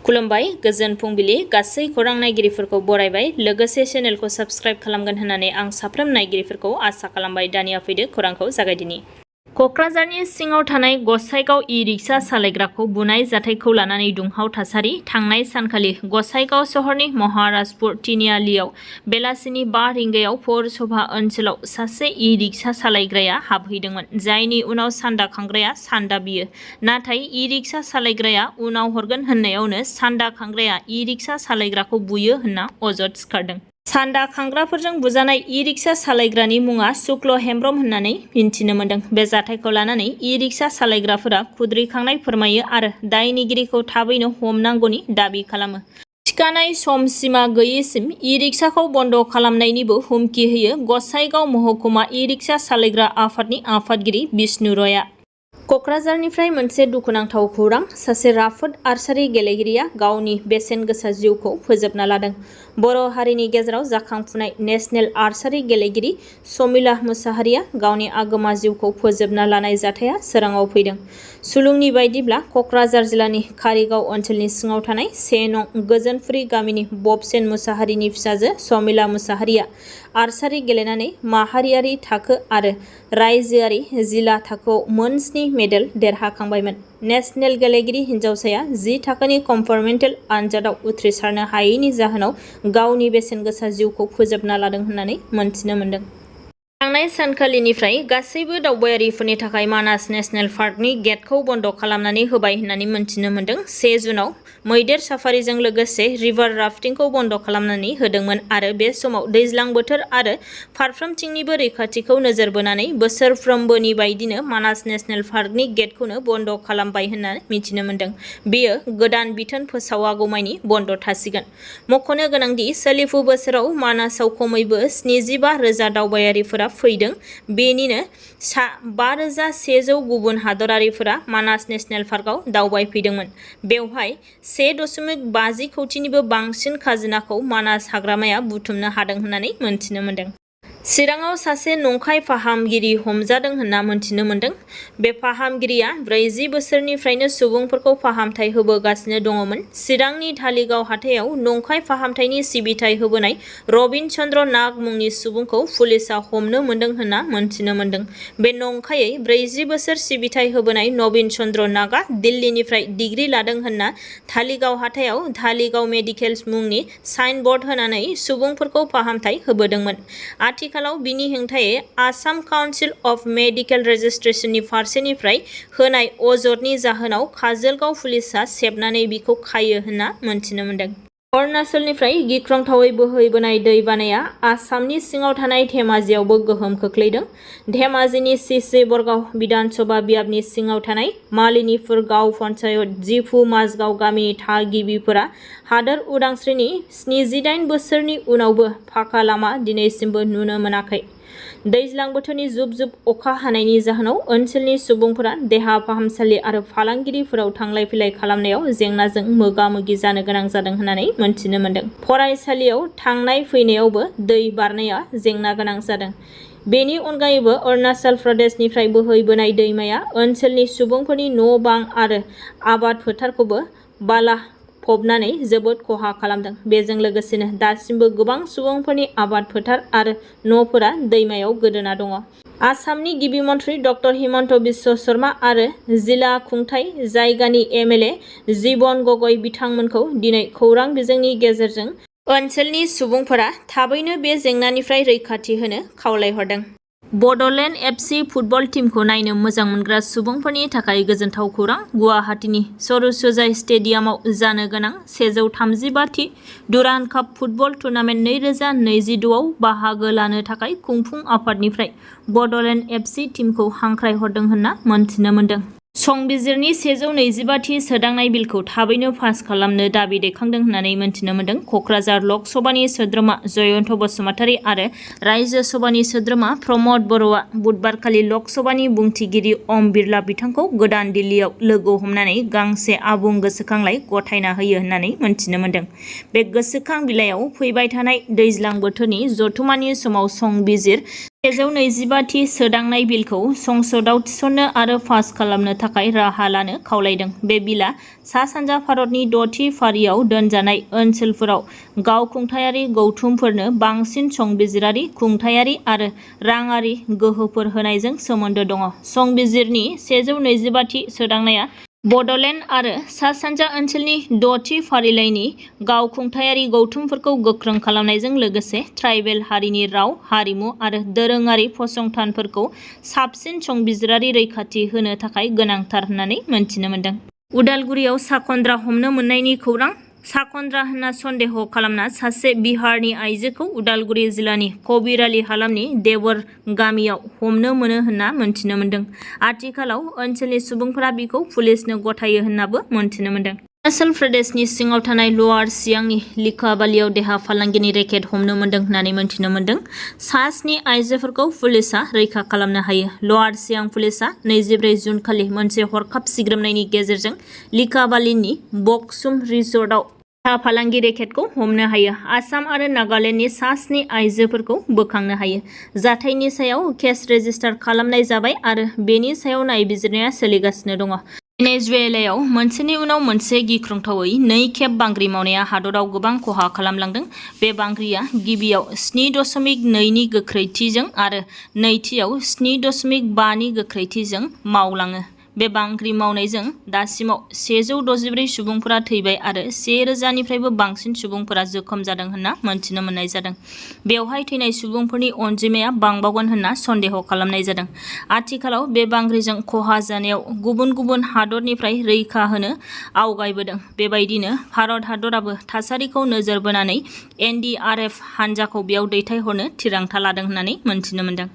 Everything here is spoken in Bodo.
खुलुमबाय गोजोन फुंबिलि गासै खौरां नायगिरिफोरखौ बरायबाय लोगोसे चेनेलखौ साबस्क्राइब खालामगोन होननानै आं साफ्रोम नायगिरिफोरखौ आसा खालामबाय। दानिया फैदो खौरांखौ जागायदिनि। क'क्राझारनि सिङाव थानाय गसाइगाव इ-रिक्सा सालायग्राखौ बुनाय जाथायखौ लानानै दुंहाव थासारि। थांनाय सानखालि गसाइगाव सहरनि महाराजपुर तिनिआलियाव बेलासिनि 5 रिंगायाव पौरसभा ओनसोलाव सासे इ-रिक्सा सालायग्राया हाबहैदोंमोन, जायनि उनाव सान्दा खांग्राया सान्दा बियो। नाथाय इ-रिक्सा सालायग्राया उनाव हरगोन होननायावनो सान्दा खांग्राया इ-रिक्सा सालायग्राखौ बुयो होनना अजद सिखारदों। सान्दा खांग्राफोरजों बुजानाय इ-रिक्सा सालायग्रानि मुङा शुक्ल हेम्ब्रम होननानै मिन्थिनो मोन्दों। बे जाथायखौ लानानै इ-रिक्सा सालायग्राफोरा खुद्रिखांनाय फोरमायो आरो दायनिगिरिखौ थाबैनो हमनांगौनि दाबि खालामो। थिखानाय सम सिमा गैयैसिम इ-रिक्साखौ बन्द खालामनायनिबो हुमखि होयो गसाइगाव महकुमा इ-रिक्सा सालायग्रा आफादनि आफादगिरि बिष्णु रयआ। क'क्राझारनिफ्राय मोनसे दुखुनांथाव खौरां। सासे राफोद आर्चारि गेलेगिरिया गावनि बेसेन गोसा जिउखौ फोजोबना लादों। बर' हारिनि गेजेराव जाखांफुनाय नेशनेल आर्चारि गेलेगिरि समिला मुसाहारिया गावनि आगोमा जिउखौ फोजोबना लानाय जाथाया सोराङाव फैदों। सुलुंनि बायदिब्ला क'क्राझार जिल्लानि कारिगाव ओनसोलनि सिङाव थानाय 1 नं गोजोनफुरि गामिनि बबसेन मुसाहारिनि फिसाजो समिला मुसाहारिया आर्चारि गेलेनानै माहारियारि थाखो आरो रायजोआरि जिल्ला थाखोआव मोन 7 मेडेल देरहाखांबायमोन। नेशनेल गेलेगिरि हिन्जावसाया 10 थाखोनि कम्पार्टमेन्टेल आनजादाव उथ्रिसारनो हायैनि जाहोनाव गावनि बेसेन गोसा जिउखौ फोजोबना लादों होननानै मोनथिनो मोन्दों। थांनाय सानखालिनिफ्राय गासैबो दावबायारिफोरनि थाखाय मानास नेशनेल पार्कनि गेटखौ बन्द खालामनानै होबाय होननानै मोनथिनो मोन्दों। 1 जुनाव मैदेर साफारिजों लोगोसे रिभार राफ्टिंखौ बन्द खालामनानै होदोंमोन आरो बे समाव दैज्लां बोथोर आरो फारफ्रोमथिंनिबो रैखाथिखौ नोजोर बोनानै बोसोरफ्रोमबोनि बायदिनो मानास नेशनेल पार्कनि गेटखौनो बन्द खालामबाय होननानै मिथिनो मोन्दों। बेयो गोदान बिथोन फोसावागौमानि बन्द थासिगोन। मख'नो गोनांदि सोलिफु बोसोराव मानासाव खमैबो 75,000 दावबायारिफोरा फैदों। बेनिनो सा 5,100 गुबुन हादरारिफोरा मानास नेशनेल पार्कआव दावबायफैदोंमोन। बेवहाय 1.50 कौटिनिबो बांसिन खाजोनाखौ मानास हाग्रामाया बुथुमनो हादों होननानै मोनथिनो मोन्दों। चिराङाव सासे नंखाय फाहामगिरि हमजादों होनना मोनथिनो मोन्दों। बे फाहामगिरिया 40 बोसोरनिफ्रायनो सुबुंफोरखौ फाहामथाय होबोगासिनो दङमोन। चिरांनि धालिगाव हाथायाव नंखाय फाहामथायनि सिबिथाय होबोनाय रबिन चन्द्र नाग मुंनि सुबुंखौ पुलिसआ हमनो मोन्दों होनना मोनथिनो मोन्दों। बे नंखायै 40 बोसोर सिबिथाय होबोनाय नबिन चन्द्र नागआ दिल्लीनिफ्राय डिग्री लादों होनना धालिगाव हाथायाव धालिगाव मेडिकेल्स मुंनि साइन बर्ड होनानै सुबुंफोरखौ फाहामथाय होबोदोंमोन। आथिखालाव बिनि हेंथायै आसाम काउन्सिल अफ मेडिकेल रेजिस्ट्रेसननि फारसेनिफ्राय होनाय अजदनि जाहोनाव काजोलगाव पुलिसआ सेबनानै बिखौ खायो होनना मोनथिनो मोन्दों। अरुणाचलनिफ्राय गिख्रंथावै बोहैबोनाय दै बानाया आसामनि सिङाव थानाय धेमाजियावबो गोहोम खोख्लैदों। धेमाजिनि सिसि बरगाव बिधान सभा बियाबनि सिङाव थानाय मालिनीपुर गाव पन्चायत जिफु माझगाव गामिनि थागिबिफोरा हादोर उदांस्रिनि 78 बोसोरनि उनावबो पाका लामा दिनैसिमबो नुनो मोनाखै। दैज्लां बोथोरनि जुब जुब अखा हानायनि जाहोनाव ओनसोलनि सुबुंफोरा देहा फाहामसालि आरो फालांगिरिफोराव थांलाय फैलाय खालामनायाव जेंनाजों मोगा-मोगि जानो गोनां जादों होननानै मोनथिनो मोन्दों। फरायसालियाव थांनाय फैनायावबो दै बारनाया जेंना गोनां जादों। बेनि अनगायैबो अरुणाचल प्रदेशनिफ्राय बोहैबोनाय दैमाया ओनसोलनि सुबुंफोरनि न'-बां आरो आबाद फोथारखौबो बाला फबनानै जोबोद खहा खालामदों। बेजों लोगोसेनो दासिमबो गोबां सुबुंफोरनि आबाद फोथार आरो न'फोरा दैमायाव गोदोना दङ। आसामनि गिबि मन्थ्रि डक्टर हिमन्त बिश्व शर्मा आरो जिला खुंथाय जायगानि एमएलए जीवन गगৈ बिथांमोनखौ दिनै खौरां बिजोंनि गेजेरजों ओनसोलनि सुबुंफोरा थाबैनो बे जेंनानिफ्राय रैखाथि होनो खावलायहरदों। बड'लेण्ड एफसि फुटबल टीमखौ नायनो मोजां मोनग्रा सुबुंफोरनि थाखाय गोजोनथाव खौरां। गुवाहाटीनि सरुसजाय स्टेडियामाव जानो गोनां 135 थि डुरान्ड काप फुटबल टुर्नामेन्ट 2026 आव बाहागो लानो थाखाय खुंफुं आफादनिफ्राय बड'लेण्ड एफसि टीमखौ हांख्रायहरदों होनना मोनथिनो मोन्दों। संबिजिरनि 125 थि सोदांनाय बिलखौ थाबैनो पास खालामनो दाबि दैखांदों होननानै मोनथिनो मोन्दों। क'क्राझार लक सभानि सोद्रोमा जयन्त बसुमतारी आरो रायजो सभानि सोद्रोमा प्रमद बर'आ बुधबारखालि लक सभानि बुंथिगिरि ओम बिरला बिथांखौ गोदान दिल्लीयाव लोगो हमनानै गांसे आबुं गोसोखांलाइ गथायना होयो होननानै मोनथिनो मोन्दों। बे गोसोखां बिलाइयाव फैबाय थानाय दैज्लां बोथोरनि जथुमानि समाव संबिजिर 125थि सोदांनाय बिलखौ संसदआव थिसननो आरो पास खालामनो थाखाय राहा लानो खावलायदों। बे बिलआ सा-सानजा भारतनि 6थि फारियाव दोनजानाय ओनसोलफोराव गावखुंथायारि गौथुमफोरनो बांसिन संबिजिरारि, खुंथायारि आरो राङारि गोहोफोर होनायजों सोमोन्दो दङ। संबिजिरनि 125थि सोदांनाया बड'लेण्ड आरो सा-सानजा ओनसोलनि 6थि फारिलाइनि गावखुंथायारि गौथुमफोरखौ गोख्रों खालामनायजों लोगोसे ट्राइबेल हारिनि राव, हारिमु आरो दोरोङारि फसंथानफोरखौ साबसिन संबिजिरारि रैखाथि होनो थाखाय गोनांथार होननानै मोनथिनो मोन्दों। उदालगुरियाव साखन्द्रा हमनो मोननायनि खौरां। साखन्द्रा होनना सन्देह खालामना सासे बिहारनि आइजोखौ उदालगुरि जिल्लानि कबिराली हालामनि देवर गामियाव हमनो मोनो होनना मोनथिनो मोन्दों। आथिखालाव ओनसोलनि सुबुंफोरा बिखौ पुलिसनो गथायो होननाबो मोनथिनो मोन्दों। अरुणाचल प्रदेशनि सिङाव थानाय लवार सियांनि लिकाबालियाव देहा फालांगिनि रेकेट हमनो मोन्दों होननानै मोनथिनो मोन्दों। सा 7 आइजोफोरखौ पुलिसआ रैखा खालामनो हायो। लवार सियां पुलिसआ 24 जुन खालि मोनसे हरखाब सिग्रोमनायनि गेजेरजों लिकाबालिनि बक्सुम रिजर्टआव देहा फालांगि रेकेटखौ हमनो हायो। आसाम आरो नागालेण्डनि सा 7 आइजोफोरखौ बोखांनो हायो। जाथायनि सायाव केस रेजिस्टार खालामनाय जाबाय आरो बेनि सायाव नायबिजिरनाया सोलिगासिनो दङ। वेनेजुवेलायाव मोनसेनि उनाव मोनसे गिख्रंथावै 2 खेब बांग्रि मावनाया हादराव गोबां खहा खालामलांदों। बे बांग्रिया गिबियाव 7.2 नि गोख्रैथिजों आरो नैथियाव 7.5 नि गोख्रैथिजों मावलाङो। बे बांग्रि मावनायजों दासिमाव 164 सुबुंफोरा थैबाय आरो 1000 निफ्रायबो बांसिन सुबुंफोरा जोखोम जादों होनना मोनथिनो मोननाय जादों। बेवहाय थैनाय सुबुंफोरनि अनजिमाया बांबावगोन होनना सन्देह खालामनाय जादों। आथिखालाव बे बांग्रिजों खहा जानायाव गुबुन गुबुन हादरनिफ्राय रैखा होनो आवगायबोदों। बेबायदिनो भारत हादराबो थासारिखौ नोजोर बोनानै NDRF हान्जाखौ बेयाव दैथायहरनो थिरांथा लादों होननानै मोनथिनो मोन्दों।